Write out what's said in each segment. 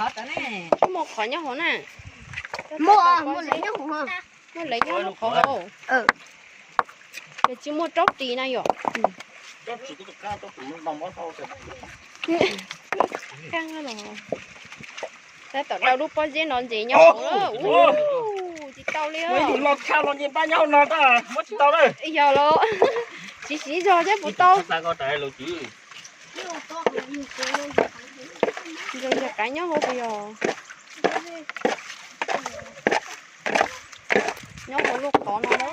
Muaj qhov nyob hauv na. Muaj, muaj lawv nyob hauv. Muaj lawv nyob hauv qhov hauv. Ces tsis muaj raub ris na yom. Tab tom rau lub pob zeb no ntses nyob hauv. Ua, tsis tau li. Los tshaj los nce npab nyob hauv no tab muab tsis tau na. Yog los tsis siv zog thiab puas tau. Zoo yog qav nyob hauv puas yog? Nyob hauv lub qhov no na.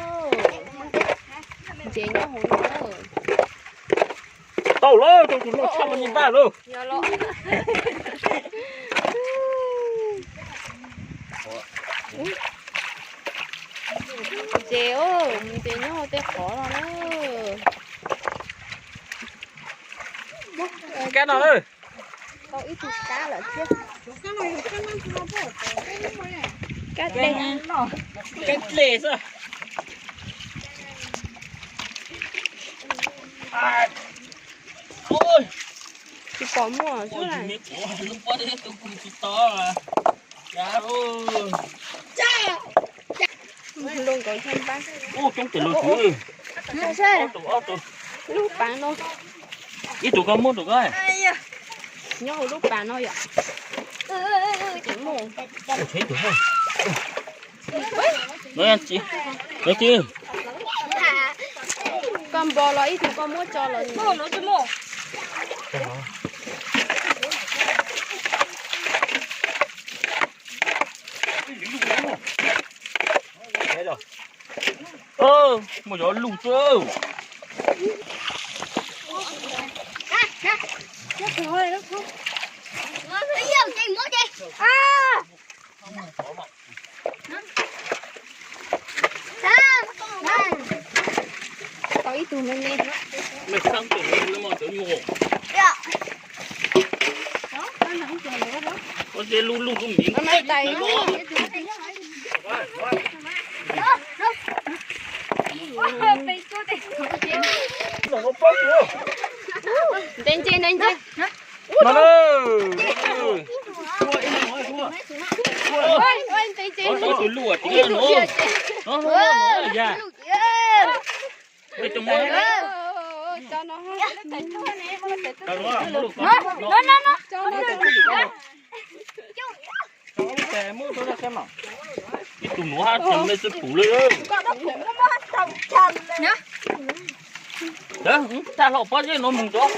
Ntses nyob hauv no. Tau lawm, tau tus loj tshaj los nce npab lawm. Yog los. Ntses, ntses nyob hauv tej qhov no na. Kab no. Tau ib tug kab lawm thiab. Kab dlej. Kab dlej xwb. Tsis pom muaj xwb. Lub nkaus thiab npab. Lub pas no. Ib tug koj muab rau koj. Nyob hauv lub pas no yom. Koj npo los ib tug koj muab tso los. Mus cov lus xwb. Tau ib tug me me. Lub lub lub miv. Nte ntses, nte ntses. Ib tug nuav hab tseem le xwb pum le. Tag hlo pob zeb nuav mus ntag.